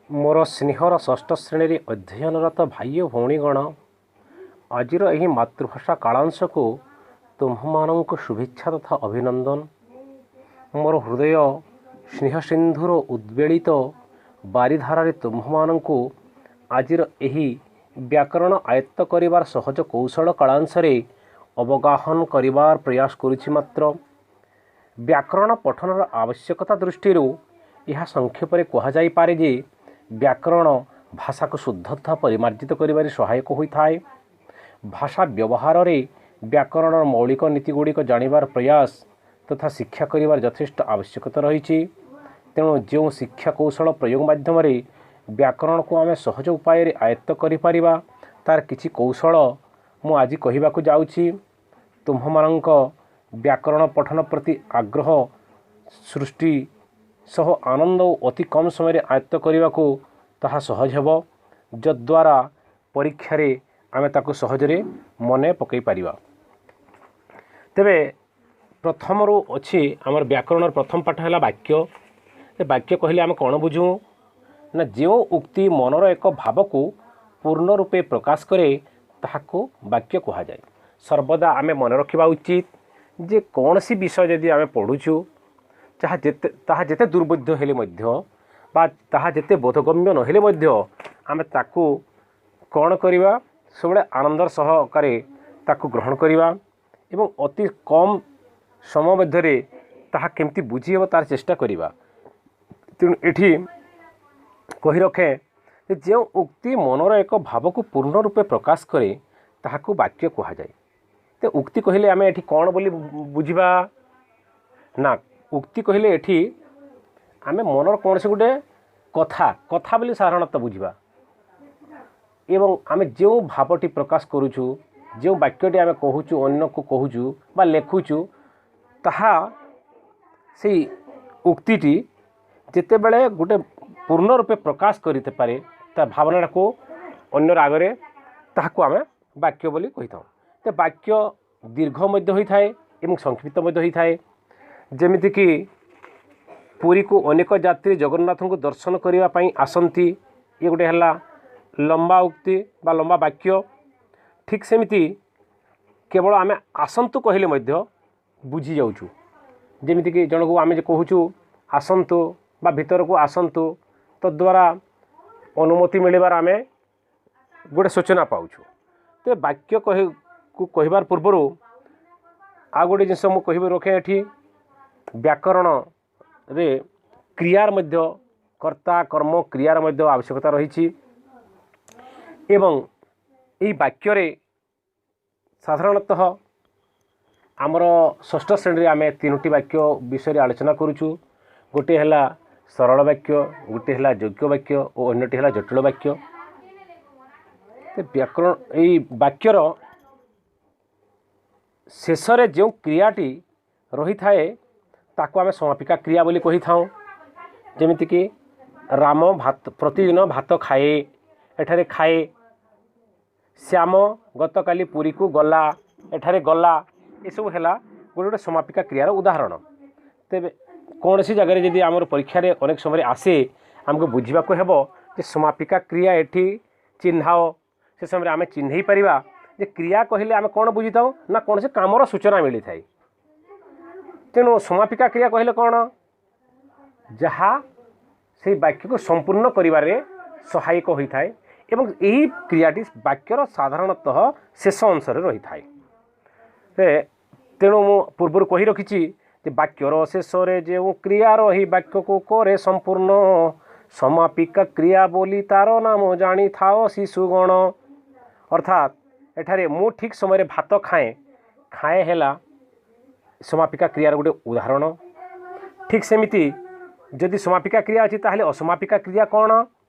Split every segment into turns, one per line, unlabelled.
ମୋର ସ୍ନେହର ଷଷ୍ଠ ଶ୍ରେଣୀରେ ଅଧ୍ୟୟନରତ ଭାଇ ଓ ଭଉଣୀଗଣ, ଆଜିର ଏହି ମାତୃଭାଷା କାଳାଂଶକୁ ତୁମ୍ଭମାନଙ୍କୁ ଶୁଭେଚ୍ଛା ତଥା ଅଭିନନ୍ଦନ। ମୋର ହୃଦୟ ସ୍ନେହ ସିନ୍ଧୁର ଉଦ୍ବେଳିତ ବାରିଧାରାରେ ତୁମ୍ଭମାନଙ୍କୁ ଆଜିର ଏହି ବ୍ୟାକରଣ ଆୟତ୍ତ କରିବାର ସହଜ କୌଶଳ କାଳାଂଶରେ ଅବଗାହନ କରିବାର ପ୍ରୟାସ କରୁଛି। ମାତ୍ର ବ୍ୟାକରଣ ପଠନର ଆବଶ୍ୟକତା ଦୃଷ୍ଟିରୁ ଏହା ସଂକ୍ଷେପରେ କୁହାଯାଇପାରେ ଯେ ବ୍ୟାକରଣ ଭାଷାକୁ ଶୁଦ୍ଧତା ପରିମାର୍ଜିତ କରିବାରେ ସହାୟକ ହୋଇଥାଏ। ଭାଷା ବ୍ୟବହାରରେ ବ୍ୟାକରଣର ମୌଳିକ ନୀତି ଗୁଡ଼ିକ ଜାଣିବାର ପ୍ରୟାସ ତଥା ଶିକ୍ଷା କରିବାର ଯଥେଷ୍ଟ ଆବଶ୍ୟକତା ରହିଛି। ତେଣୁ ଯେଉଁ ଶିକ୍ଷା କୌଶଳ ପ୍ରୟୋଗ ମାଧ୍ୟମରେ ବ୍ୟାକରଣକୁ ଆମେ ସହଜ ଉପାୟରେ ଆୟତ୍ତ କରିପାରିବା, ତାର କିଛି କୌଶଳ ମୁଁ ଆଜି କହିବାକୁ ଯାଉଛି। ତୁମ୍ଭମାନଙ୍କ ବ୍ୟାକରଣ ପଠନ ପ୍ରତି ଆଗ୍ରହ ସୃଷ୍ଟି ସହ ଆନନ୍ଦ ଓ ଅତି କମ୍ ସମୟରେ ଆୟତ୍ତ କରିବାକୁ ତାହା ସହଜ ହେବ, ଯଦ୍ୱାରା ପରୀକ୍ଷାରେ ଆମେ ତାକୁ ସହଜରେ ମନେ ପକାଇ ପାରିବା। ତେବେ ପ୍ରଥମରୁ ଅଛି ଆମର ବ୍ୟାକରଣର ପ୍ରଥମ ପାଠ ହେଲା ବାକ୍ୟ। ବାକ୍ୟ କହିଲେ ଆମେ କ'ଣ ବୁଝୁ ନା, ଯେଉଁ ଉକ୍ତି ମନର ଏକ ଭାବକୁ ପୂର୍ଣ୍ଣ ରୂପେ ପ୍ରକାଶ କରେ ତାହାକୁ ବାକ୍ୟ କୁହାଯାଏ। ସର୍ବଦା ଆମେ ମନେ ରଖିବା ଉଚିତ ଯେ କୌଣସି ବିଷୟ ଯଦି ଆମେ ପଢ଼ୁଛୁ, ତାହା ଯେତେ ଦୁର୍ବୋଧ୍ୟ ହେଲେ ମଧ୍ୟ ବା ତାହା ଯେତେ ବୋଧଗମ୍ୟ ନହେଲେ ମଧ୍ୟ ଆମେ ତାକୁ କ'ଣ କରିବା, ସବୁବେଳେ ଆନନ୍ଦର ସହକାରେ ତାକୁ ଗ୍ରହଣ କରିବା ଏବଂ ଅତି କମ୍ ସମୟ ମଧ୍ୟରେ ତାହା କେମିତି ବୁଝି ହେବ ତାର ଚେଷ୍ଟା କରିବା। ତେଣୁ ଏଠି କହି ରଖେ ଯେ ଯେଉଁ ଉକ୍ତି ମନର ଏକ ଭାବକୁ ପୂର୍ଣ୍ଣ ରୂପେ ପ୍ରକାଶ କରେ ତାହାକୁ ବାକ୍ୟ କୁହାଯାଏ। ତ ଉକ୍ତି କହିଲେ ଆମେ ଏଠି କ'ଣ ବୋଲି ବୁଝିବା ନା, ଉକ୍ତି କହିଲେ ଏଠି ଆମେ ମନର କୌଣସି ଗୋଟେ କଥା ବୋଲି ସାଧାରଣତଃ ବୁଝିବା ଏବଂ ଆମେ ଯେଉଁ ଭାବଟି ପ୍ରକାଶ କରୁଛୁ, ଯେଉଁ ବାକ୍ୟଟି ଆମେ କହୁଛୁ, ଅନ୍ୟକୁ କହୁଛୁ ବା ଲେଖୁଛୁ, ତାହା ସେଇ ଉକ୍ତିଟି ଯେତେବେଳେ ଗୋଟେ ପୂର୍ଣ୍ଣ ରୂପେ ପ୍ରକାଶ କରିଥାଇପାରେ ତା ଭାବନାଟାକୁ ଅନ୍ୟର ଆଗରେ, ତାହାକୁ ଆମେ ବାକ୍ୟ ବୋଲି କହିଥାଉ। ତ ବାକ୍ୟ ଦୀର୍ଘ ମଧ୍ୟ ହୋଇଥାଏ ଏବଂ ସଂକ୍ଷିପ୍ତ ମଧ୍ୟ ହୋଇଥାଏ। ଯେମିତିକି ପୁରୀକୁ ଅନେକ ଯାତ୍ରୀ ଜଗନ୍ନାଥଙ୍କୁ ଦର୍ଶନ କରିବା ପାଇଁ ଆସନ୍ତି, ଇଏ ଗୋଟେ ହେଲା ଲମ୍ବା ଉକ୍ତି ବା ଲମ୍ବା ବାକ୍ୟ। ଠିକ୍ ସେମିତି କେବଳ ଆମେ ଆସନ୍ତୁ କହିଲେ ମଧ୍ୟ ବୁଝିଯାଉଛୁ। ଯେମିତିକି ଜଣକୁ ଆମେ ଯେ କହୁଛୁ ଆସନ୍ତୁ ବା ଭିତରକୁ ଆସନ୍ତୁ, ତଦ୍ୱାରା ଅନୁମତି ମିଳିବାର ଆମେ ଗୋଟେ ସୂଚନା ପାଉଛୁ। ତ ବାକ୍ୟ କହିବାର ପୂର୍ବରୁ ଆଉ ଗୋଟେ ଜିନିଷ ମୁଁ କହିବି ରଖେ ଏଠି, ବ୍ୟାକରଣରେ କ୍ରିୟାର ମଧ୍ୟ କର୍ତ୍ତା କର୍ମ କ୍ରିୟାର ମଧ୍ୟ ଆବଶ୍ୟକତା ରହିଛି ଏବଂ ଏହି ବାକ୍ୟରେ ସାଧାରଣତଃ ଆମର ଷଷ୍ଠ ଶ୍ରେଣୀରେ ଆମେ ତିନୋଟି ବାକ୍ୟ ବିଷୟରେ ଆଲୋଚନା କରୁଛୁ। ଗୋଟିଏ ହେଲା ସରଳ ବାକ୍ୟ, ଗୋଟିଏ ହେଲା ଯୋଗ୍ୟ ବାକ୍ୟ ଓ ଅନ୍ୟଟି ହେଲା ଜଟିଳ ବାକ୍ୟ। ବ୍ୟାକରଣ ଏଇ ବାକ୍ୟର ଶେଷରେ ଯେଉଁ କ୍ରିୟାଟି ରହିଥାଏ ତାକୁ ଆମେ ସମାପିକା କ୍ରିୟା ବୋଲି କହିଥାଉ। ଯେମିତିକି ରାମ ଭାତ ପ୍ରତିଦିନ ଭାତ ଖାଏ, ଏଠାରେ ଖାଏ। ଶ୍ୟାମ ଗତକାଲି ପୁରୀକୁ ଗଲା, ଏଠାରେ ଗଲା। ଏସବୁ ହେଲା ଗୋଟେ ଗୋଟେ ସମାପିକା କ୍ରିୟାର ଉଦାହରଣ। ତେବେ କୌଣସି ଜାଗାରେ ଯଦି ଆମର ପରୀକ୍ଷାରେ ଅନେକ ସମୟରେ ଆସେ, ଆମକୁ ବୁଝିବାକୁ ହେବ ଯେ ସମାପିକା କ୍ରିୟା ଏଠି ଚିହ୍ନାଅ। ସେ ସମୟରେ ଆମେ ଚିହ୍ନେଇ ପାରିବା ଯେ କ୍ରିୟା କହିଲେ ଆମେ କ'ଣ ବୁଝିଥାଉ ନା କୌଣସି କାମର ସୂଚନା ମିଳିଥାଏ। ତେଣୁ ସମାପିକା କ୍ରିୟା କହିଲେ କ'ଣ, ଯାହା ସେଇ ବାକ୍ୟକୁ ସମ୍ପୂର୍ଣ୍ଣ କରିବାରେ ସହାୟକ ହୋଇଥାଏ ଏବଂ ଏହି କ୍ରିୟାଟି ବାକ୍ୟର ସାଧାରଣତଃ ଶେଷ ଅଂଶରେ ରହିଥାଏ। ତେଣୁ ମୁଁ ପୂର୍ବରୁ କହି ରଖିଛି ଯେ ବାକ୍ୟର ଶେଷରେ ଯେଉଁ କ୍ରିୟା ରହି ବାକ୍ୟକୁ କରେ ସମ୍ପୂର୍ଣ୍ଣ, ସମାପିକା କ୍ରିୟା ବୋଲି ତାର ନାମ ଜାଣିଥାଅ ଶିଶୁଗଣ। ଅର୍ଥାତ୍ ଏଠାରେ ମୁଁ ଠିକ୍ ସମୟରେ ଭାତ ଖାଏ, ଖାଏ ହେଲା ସମାପିକା କ୍ରିୟାର ଗୋଟେ ଉଦାହରଣ। ଠିକ୍ ସେମିତି ଯଦି ସମାପିକା କ୍ରିୟା ଅଛି ତାହେଲେ ଅସମାପିକା କ୍ରିୟା କ'ଣ?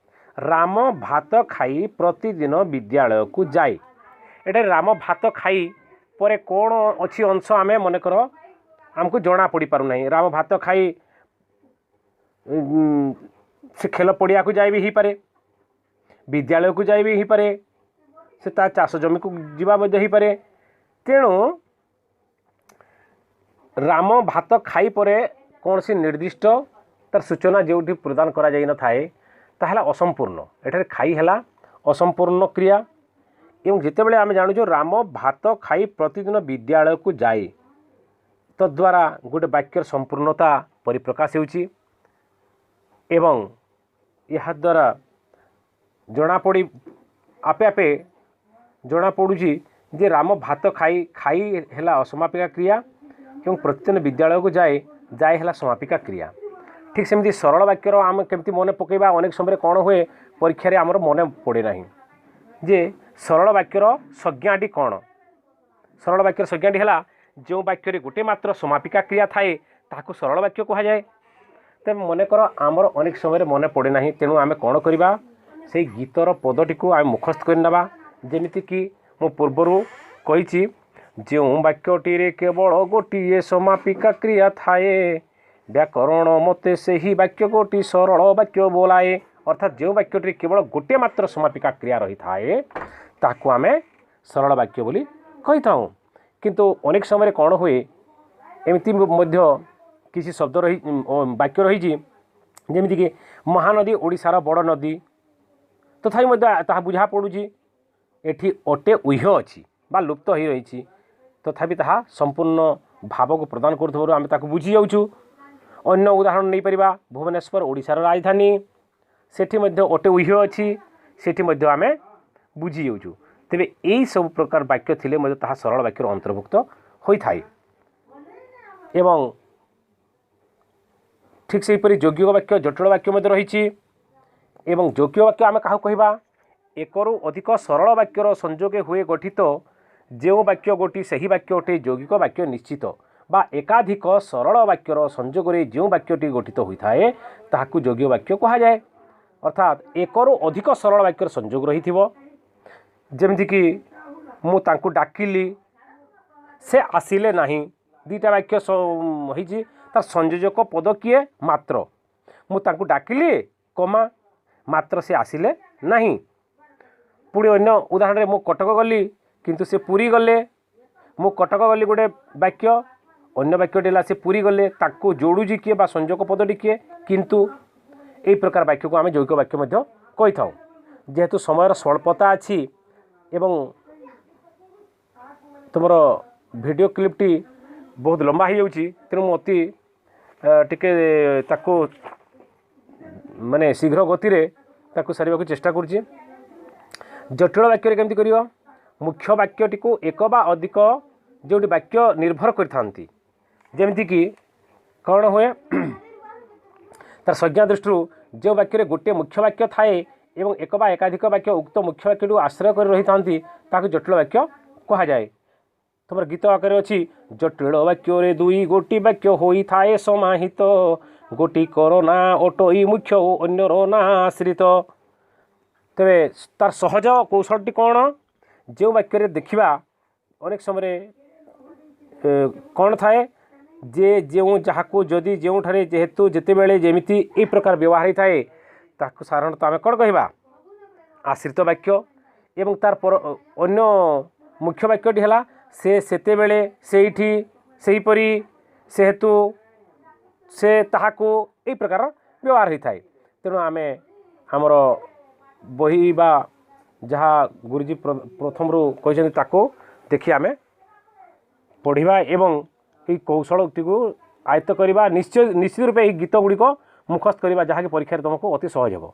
ରାମ ଭାତ ଖାଇ ପ୍ରତିଦିନ ବିଦ୍ୟାଳୟକୁ ଯାଏ। ଏଠାରେ ରାମ ଭାତ ଖାଇ ପରେ କ'ଣ ଅଛି ଅଂଶ ଆମେ ମନେକର ଆମକୁ ଜଣା ପଡ଼ିପାରୁନାହିଁ। ରାମ ଭାତ ଖାଇ ସେ ଖେଳ ପଡ଼ିଆକୁ ଯାଇ ବି ହେଇପାରେ, ବିଦ୍ୟାଳୟକୁ ଯାଇ ବି ହେଇପାରେ, ସେ ତା ଚାଷ ଜମିକୁ ଯିବା ମଧ୍ୟ ହେଇପାରେ। ତେଣୁ ରାମ ଭାତ ଖାଇ ପରେ କୌଣସି ନିର୍ଦ୍ଦିଷ୍ଟ ତାର ସୂଚନା ଯେଉଁଠି ପ୍ରଦାନ କରାଯାଇନଥାଏ, ତାହା ହେଲା ଅସମ୍ପୂର୍ଣ୍ଣ। ଏଠାରେ ଖାଇ ହେଲା ଅସମ୍ପୂର୍ଣ୍ଣ କ୍ରିୟା। ଏବଂ ଯେତେବେଳେ ଆମେ ଜାଣୁଛୁ ରାମ ଭାତ ଖାଇ ପ୍ରତିଦିନ ବିଦ୍ୟାଳୟକୁ ଯାଏ, ତଦ୍ୱାରା ଗୋଟେ ବାକ୍ୟର ସମ୍ପୂର୍ଣ୍ଣତା ପରିପ୍ରକାଶ ହେଉଛି ଏବଂ ଏହାଦ୍ୱାରା ଜଣାପଡ଼ି ଆପେ ଆପେ ଜଣାପଡ଼ୁଛି ଯେ ରାମ ଭାତ ଖାଇ, ଖାଇ ହେଲା ଅସମାପିକା କ୍ରିୟା ଏବଂ ପ୍ରତିଦିନ ବିଦ୍ୟାଳୟକୁ ଯାଏ, ଯାଏ ହେଲା ସମାପିକା କ୍ରିୟା। ଠିକ୍ ସେମିତି ସରଳ ବାକ୍ୟର ଆମେ କେମିତି ମନେ ପକାଇବା? ଅନେକ ସମୟରେ କ'ଣ ହୁଏ, ପରୀକ୍ଷାରେ ଆମର ମନେ ପଡ଼େ ନାହିଁ ଯେ ସରଳ ବାକ୍ୟର ସଂଜ୍ଞାଟି କ'ଣ। ସରଳ ବାକ୍ୟର ସଂଜ୍ଞାଟି ହେଲା ଯେଉଁ ବାକ୍ୟରେ ଗୋଟେ ମାତ୍ର ସମାପିକା କ୍ରିୟା ଥାଏ, ତାହାକୁ ସରଳ ବାକ୍ୟ କୁହାଯାଏ। ତେବେ ମନେକର ଆମର ଅନେକ ସମୟରେ ମନେ ପଡ଼େ ନାହିଁ, ତେଣୁ ଆମେ କ'ଣ କରିବା? ସେଇ ଗୀତର ପଦଟିକୁ ଆମେ ମୁଖସ୍ଥ କରିନେବା। ଯେମିତିକି ମୁଁ ପୂର୍ବରୁ କହିଛି, ଯେଉଁ ବାକ୍ୟଟିରେ କେବଳ ଗୋଟିଏ ସମାପିକା କ୍ରିୟା ଥାଏ, ବ୍ୟାକରଣ ମତେ ସେହି ବାକ୍ୟ ଗୋଟି ସରଳ ବାକ୍ୟ ବୋଲାଏ। ଅର୍ଥାତ୍ ଯେଉଁ ବାକ୍ୟଟିରେ କେବଳ ଗୋଟିଏ ମାତ୍ର ସମାପିକା କ୍ରିୟା ରହିଥାଏ, ତାକୁ ଆମେ ସରଳ ବାକ୍ୟ ବୋଲି କହିଥାଉଁ। କିନ୍ତୁ ଅନେକ ସମୟରେ କ'ଣ ହୁଏ, ଏମିତି ମଧ୍ୟ କିଛି ଶବ୍ଦ ରହି ବାକ୍ୟ ରହିଛି, ଯେମିତିକି ମହାନଦୀ ଓଡ଼ିଶାର ବଡ଼ ନଦୀ। ତଥାପି ମଧ୍ୟ ତାହା ବୁଝା ପଡ଼ୁଛି ଏଠି ଅଟେ ଉହ୍ୟ ଅଛି ବା ଲୁପ୍ତ ହୋଇ ରହିଛି। ତଥାପି ତାହା ସମ୍ପୂର୍ଣ୍ଣ ଭାବକୁ ପ୍ରଦାନ କରୁଥିବାରୁ ଆମେ ତାକୁ ବୁଝି ଯାଉଛୁ। ଅନ୍ୟ ଉଦାହରଣ ନେଇପାରିବା, ଭୁବନେଶ୍ୱର ଓଡ଼ିଶାର ରାଜଧାନୀ। ସେଠି ମଧ୍ୟ ଅଟେ ଉହ୍ୟ ଅଛି, ସେଠି ମଧ୍ୟ ଆମେ ବୁଝି ଯାଉଛୁ। ତେବେ ଏଇସବୁ ପ୍ରକାର ବାକ୍ୟ ଥିଲେ ମଧ୍ୟ ତାହା ସରଳ ବାକ୍ୟର ଅନ୍ତର୍ଭୁକ୍ତ ହୋଇଥାଏ। ଏବଂ ଠିକ୍ ସେହିପରି ଯୌଗିକ ବାକ୍ୟ, ଜଟିଳ ବାକ୍ୟ ମଧ୍ୟ ରହିଛି। ଏବଂ ଯୌଗିକ ବାକ୍ୟ ଆମେ କାହାକୁ କହିବା? ଏକରୁ ଅଧିକ ସରଳ ବାକ୍ୟର ସଂଯୋଗେ ହୁଏ ଗଠିତ ଯେଉଁ ବାକ୍ୟ ଗୋଟି, ସେହି ବାକ୍ୟ ଅଟେ ଯୌଗିକ ବାକ୍ୟ ନିଶ୍ଚିତ। ବା ଏକାଧିକ ସରଳ ବାକ୍ୟର ସଂଯୋଗରେ ଯେଉଁ ବାକ୍ୟଟି ଗଠିତ ହୋଇଥାଏ, ତାହାକୁ ଯୌଗିକ ବାକ୍ୟ କୁହାଯାଏ। ଅର୍ଥାତ୍ ଏକରୁ ଅଧିକ ସରଳ ବାକ୍ୟର ସଂଯୋଗ ରହିଥିବ। ଯେମିତିକି ମୁଁ ତାଙ୍କୁ ଡାକିଲି, ସେ ଆସିଲେ ନାହିଁ। ଦୁଇଟା ବାକ୍ୟ ହେଇଛି, ତାର ସଂଯୋଜକ ପଦ କିଏ? ମାତ୍ର। ମୁଁ ତାଙ୍କୁ ଡାକିଲି କମା ମାତ୍ର ସେ ଆସିଲେ ନାହିଁ। ପୁଣି ଅନ୍ୟ ଉଦାହରଣରେ ମୁଁ କଟକ ଗଲି, କିନ୍ତୁ ସେ ପୁରୀ ଗଲେ। ମୁଁ କଟକ ଗଲି ଗୋଟେ ବାକ୍ୟ, ଅନ୍ୟ ବାକ୍ୟଟି ହେଲା ସେ ପୁରୀ ଗଲେ। ତାକୁ ଯୋଡ଼ୁଛି କିଏ ବା ସଂଯୋଗ ପଦଟି କିଏ? କିନ୍ତୁ। ଏଇ ପ୍ରକାର ବାକ୍ୟକୁ ଆମେ ଯୌଗିକ ବାକ୍ୟ ମଧ୍ୟ କହିଥାଉ। ଯେହେତୁ ସମୟର ସ୍ୱଳ୍ପତା ଅଛି ଏବଂ ତୁମର ଭିଡ଼ିଓ କ୍ଲିପ୍ଟି ବହୁତ ଲମ୍ବା ହେଇଯାଉଛି, ତେଣୁ ମୁଁ ଅତି ଟିକେ ତାକୁ ମାନେ ଶୀଘ୍ର ଗତିରେ ତାକୁ ସାରିବାକୁ ଚେଷ୍ଟା କରୁଛି। ଜଟିଳ ବାକ୍ୟରେ କେମିତି କରିବ? ମୁଖ୍ୟ ବାକ୍ୟଟିକୁ ଏକ ବା ଅଧିକ ଯେଉଁଠି ବାକ୍ୟ ନିର୍ଭର କରିଥାନ୍ତି। ଯେମିତିକି କ'ଣ ହୁଏ, ତାର ସଂଜ୍ଞା ଦୃଷ୍ଟିରୁ ଯେଉଁ ବାକ୍ୟରେ ଗୋଟିଏ ମୁଖ୍ୟ ବାକ୍ୟ ଥାଏ ଏବଂ ଏକ ବା ଏକାଧିକ ବାକ୍ୟ ଉକ୍ତ ମୁଖ୍ୟ ବାକ୍ୟଟିକୁ ଆଶ୍ରୟ କରି ରହିଥାନ୍ତି, ତାହାକୁ ଜଟିଳ ବାକ୍ୟ କୁହାଯାଏ। ତୁମର ଗୀତ ଆକାରରେ ଅଛି, ଜଟିଳ ବାକ୍ୟରେ ଦୁଇ ଗୋଟି ବାକ୍ୟ ହୋଇଥାଏ ସମାହିତ, ଗୋଟିକର ନାଁ ଅଟଇ ମୁଖ୍ୟ ଓ ଅନ୍ୟର ନାଁ ଆଶ୍ରିତ। ତେବେ ତାର ସହଜ କୌଶଳଟି କ'ଣ? ଯେଉଁ ବାକ୍ୟରେ ଦେଖିବା ଅନେକ ସମୟରେ କ'ଣ ଥାଏ ଯେ ଯେଉଁ, ଯାହାକୁ, ଯଦି, ଯେଉଁଠାରେ, ଯେହେତୁ, ଯେତେବେଳେ, ଯେମିତି, ଏଇ ପ୍ରକାର ବ୍ୟବହାର ହେଇଥାଏ, ତାକୁ ସାଧାରଣତଃ ଆମେ କ'ଣ କହିବା? ଆଶ୍ରିତ ବାକ୍ୟ। ଏବଂ ତାର ପର ଅନ୍ୟ ମୁଖ୍ୟ ବାକ୍ୟଟି ହେଲା ସେ, ସେତେବେଳେ, ସେଇଠି, ସେହିପରି, ସେହେତୁ, ସେ, ତାହାକୁ, ଏଇ ପ୍ରକାର ବ୍ୟବହାର ହୋଇଥାଏ। ତେଣୁ ଆମେ ଆମର ବହି ବା ଯାହା ଗୁରୁଜୀ ପ୍ରଥମରୁ କହିଛନ୍ତି, ତାକୁ ଦେଖି ଆମେ ପଢ଼ିବା ଏବଂ ଏଇ କୌଶଳଟିକୁ ଆୟତ୍ତ କରିବା। ନିଶ୍ଚୟ ନିଶ୍ଚିତ ରୂପେ ଏହି ଗୀତ ଗୁଡ଼ିକ ମୁଖସ୍ଥ କରିବା, ଯାହାକି ପରୀକ୍ଷାରେ ତୁମକୁ ଅତି ସହଜ ହେବ।